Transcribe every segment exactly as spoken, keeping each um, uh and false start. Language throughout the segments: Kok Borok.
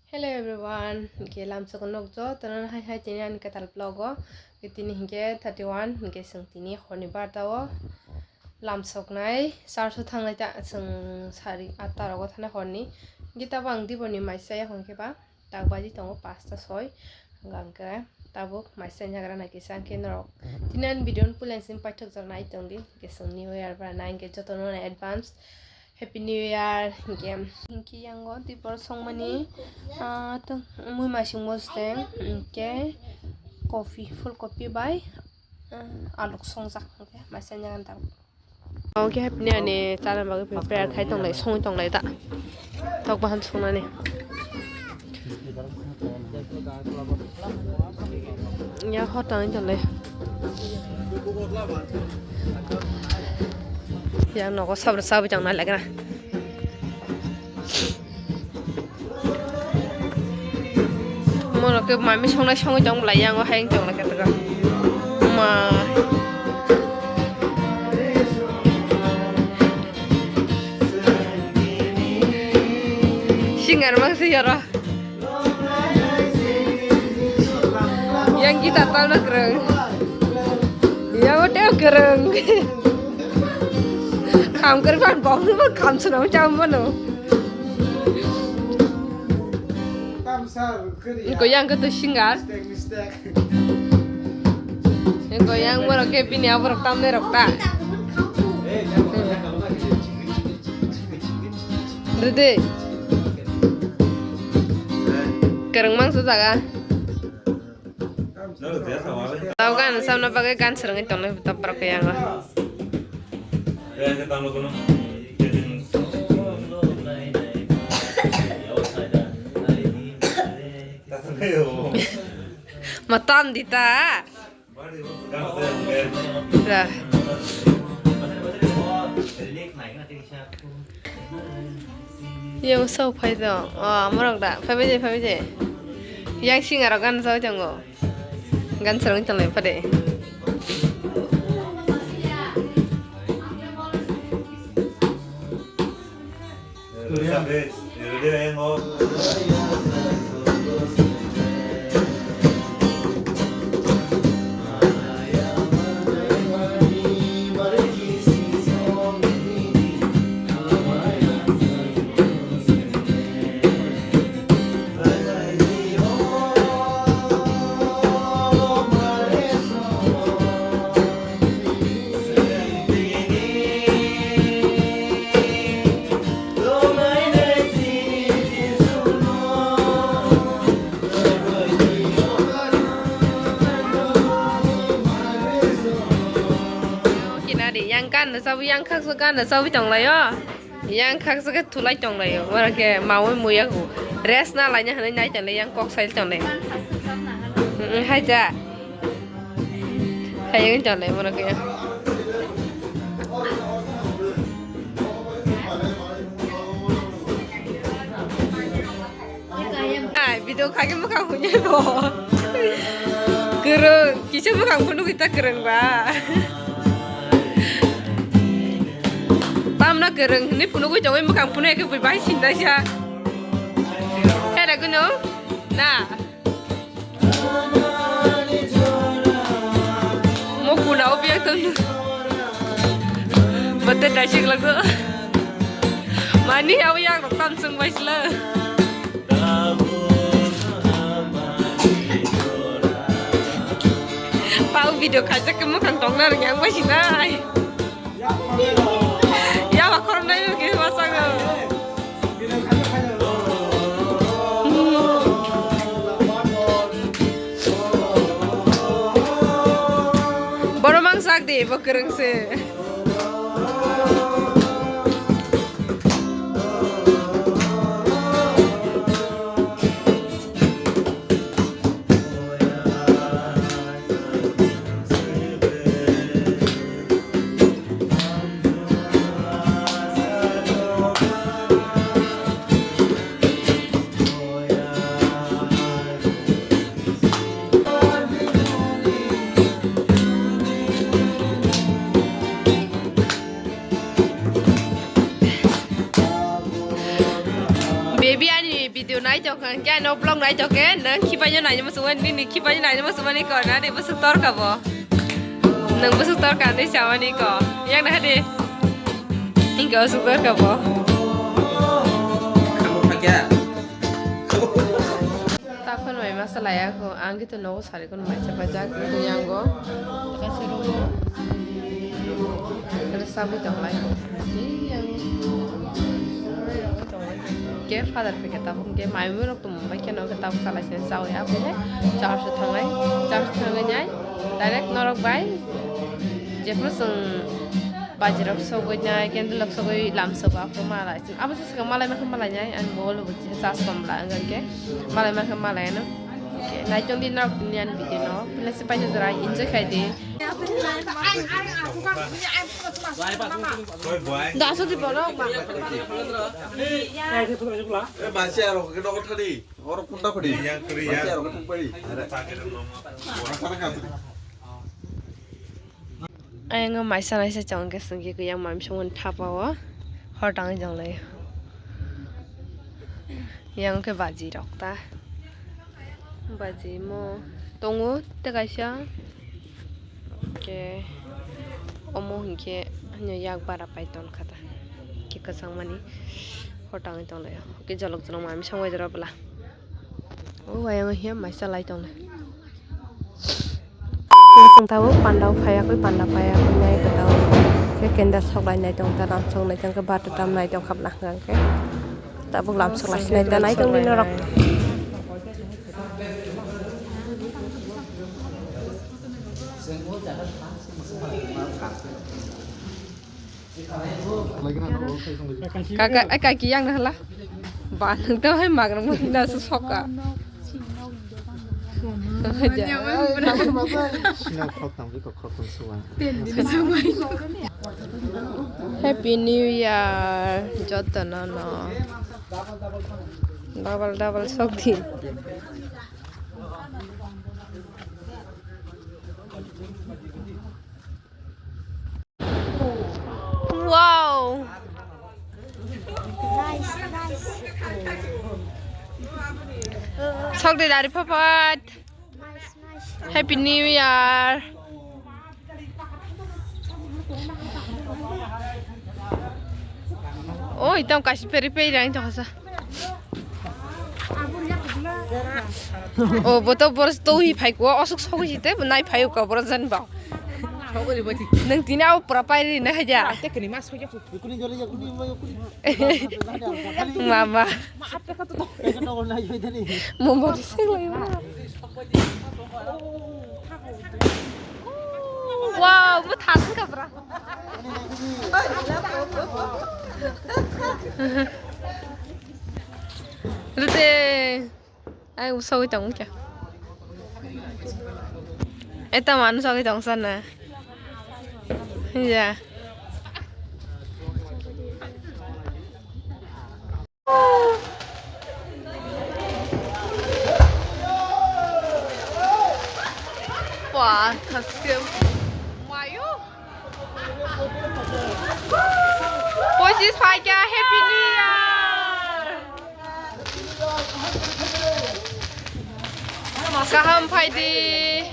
Hello everyone, hingke lamsok nok jotono hai hai tini ani kwtal vlog o. Hingke tini hingke thirty one, hingke chwng tini horni barta o lamsoknai church o thangnai ta chwng sari atta rogo thanai horni. Hingke tabo ang diboni maisa ya hingke ba tak baji tongo pasta soi. Hingke tabuk maisa ni hagra nai kisa hingke norok tini ani video no puila simi paithak jora nai tongdi. Hingke chwng new year ba nai hingke jotono advance Happy New Year, hingke, hingke yango tei borok songmani, ah, tong, mui masing mosteng, hingke coffee, full coffee bai, ah, aluk songjak, hingke maisa nyagan tang. Oke, Happy New Year ni chana bagwi prepare khai tonglai, songwi tonglai ta. Tok bahan songnani. Ya hotang jale. Ya nogo sabra sabi jang na legra. Mono ke mami songnai songwi jang lai yang o hayang jang lai kata. Ma. Singer mang si yara. Yang kita tahu nak kereng. Ya udah kereng. Kam kerban bau nu kam senang jam mana. Engko yang kata singer. Engko yang borok ke bini aborok tamne rok ta. Dede. Kereng mang su jaga. Tau gan samna bagwi gan srwngwi tongnai ta borok ke yango. Matam dita. Ra. Yo, so phai do. O, amorok da. Phai bai je, phai bai je. Yang sing aro gan sao jango. Gan sarong tonglai pade. Kinari yang kan na sabu yang khaksa kan na sabu tong layo. Yang khaksa ke thulai tong layo. Ora ke mawi muya ku. Rest na laina hanai nai tong lai yang kok sai tong lai. Mm, mm, hai ja. Hai yang tong lai mora ke. Ai, video kha khe mwkhang phunui bo. Kwrwng, kisa mwkhang phunuk kita kwrwng ba. Tamna kwrwng hinui phunugwi tongwi mwkhang phunui khe bui bai sindaisa. Hera gunu? Na. Mo kuna obiak tong. Bate daisik lagu. Mani au yang rok tam sung bai sila. Pau video khaijak ke mwkhang tongna rwng yang bai sinai. Ya ba khornai ke masago. Borok mang sak di bo kwrwng se. No vlog nai toke, nang khipai yo nai mo suwan, nini khipai yo nai mo suwan ni ko, na de busuk tor ka bo. Nang busuk tor ka ni chawa ni ko. Yang na de. Ingko busuk tor ka bo. Takon mai masa laya ko, ang gitu no sari kon mai chapa jak, yango. Kasi ro. Ada sabu tong lai. Yang. Ke father pe kata, ke mai mo rok. Bai kheno khe tabuk chalai sini chawi aphi hai. Church o thangnai, church o thangwi nai direct norok bai jephuru chwng baji rok sogwi nai, candle rok sogwi lam sogo aphuru malai. Abo se swkang malai ma khe malai nai, ani mobile bo chas kom bla wngkha khe malai ma khe malai ano. Nai tong di norok tini ani video no, please pai jora enjoy khai di. Da asuk di borok ba. Eh, basi aro ke doko thani. Oro phone ta phadi. Yang kri ya. Basi aro ke thang phadi. Ayang o maisa naisa chong ke sengke ke yang mam song thapa o. Hor tang jong lai. Yang ke baji rok ta. Baji mo tongo te kaisa. Ke omo hinkhe hanya yak bara pai ton khata. Ke kwchang mani hor tangwi tong lai. Ke jolok jolok mami songwi jora bwla. O wayang hiya maisa lai tong lai. Tong tabo panda phayakwi panda phayakwi nai kwtao. Ke kenda sok lai nai tong ta ram sok nai tong ke bata tam nai tong khap nang ke. Tabuk lam sok lai nai ta nai tong ni norok. Kaka, ai kaki yang na hala. Ba nang to hai magrang mo na su soka. Sino khok tang bi kok khok tang suwa. Happy New Year, joto no no. Double double sok di. Wow. Nice, nice. Sok di dari papat. Nice, nice. Happy New Year. Oi, tam kaisa peri peri rang tong sa. O, bo to bor to hi phai ko, osuk sok hi te, nai phai ko bor jan ba. Nang tini au pura pai ri na haja. Mama. Momo di sing lai ma. Wow, mo thang ka bra. Rute. Ai, usogwi tongo kya? Eta manu sogwi tong sana. Ya. Wah, thaske mayo. Pochis phaikha, Happy New Year! Kaham phaidi.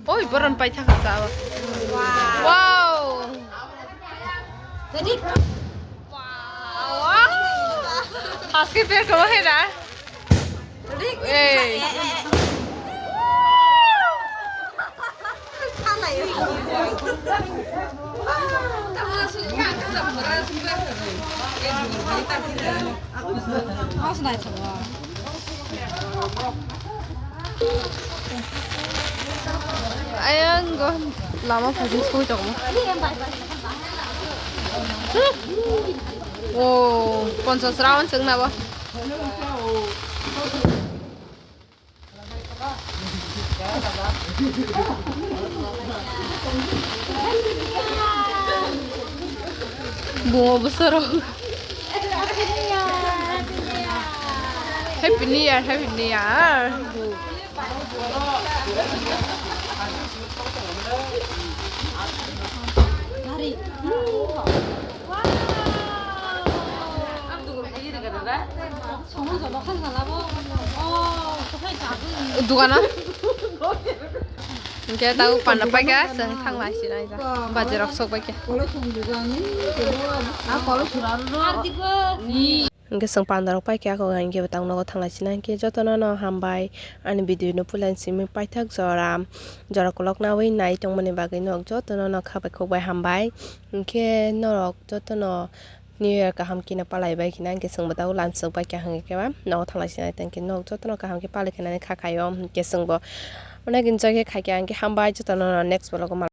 Oi, boron paithakha sa. Wow. Wow. Ready? Wow. Haske per ko hai na. Ready? Ei. Ayang go lama phajing soi tongmo. O ponchas round chwngna bo. Bungo bwsarok. Happy New Year, Happy New Year. Gari. Dugano. Hingke tau panda paikha, chwng thanglai sinai ja. Bajarok sok baikha. Hingke chwng pandarok paikha, ako hingke bo tang nogo thanglai sinai. Hingke jotono no hambai, ani video no puila simi paithak jora, jora kolok nawi nai tongmani bagwi nok jotono no khabai khokbai hambai. Hingke norok jotono New Year kaham khe no palai bai khina, hingke chwngbo tabuk lamsok bai kha hingke ba nogo thanglai sinai tongkhe nok jotono kaham khe palai khinani kha khaio, hingke chwngbo onek enjoy khe khaikha, hingke hambai jotono next vlog o.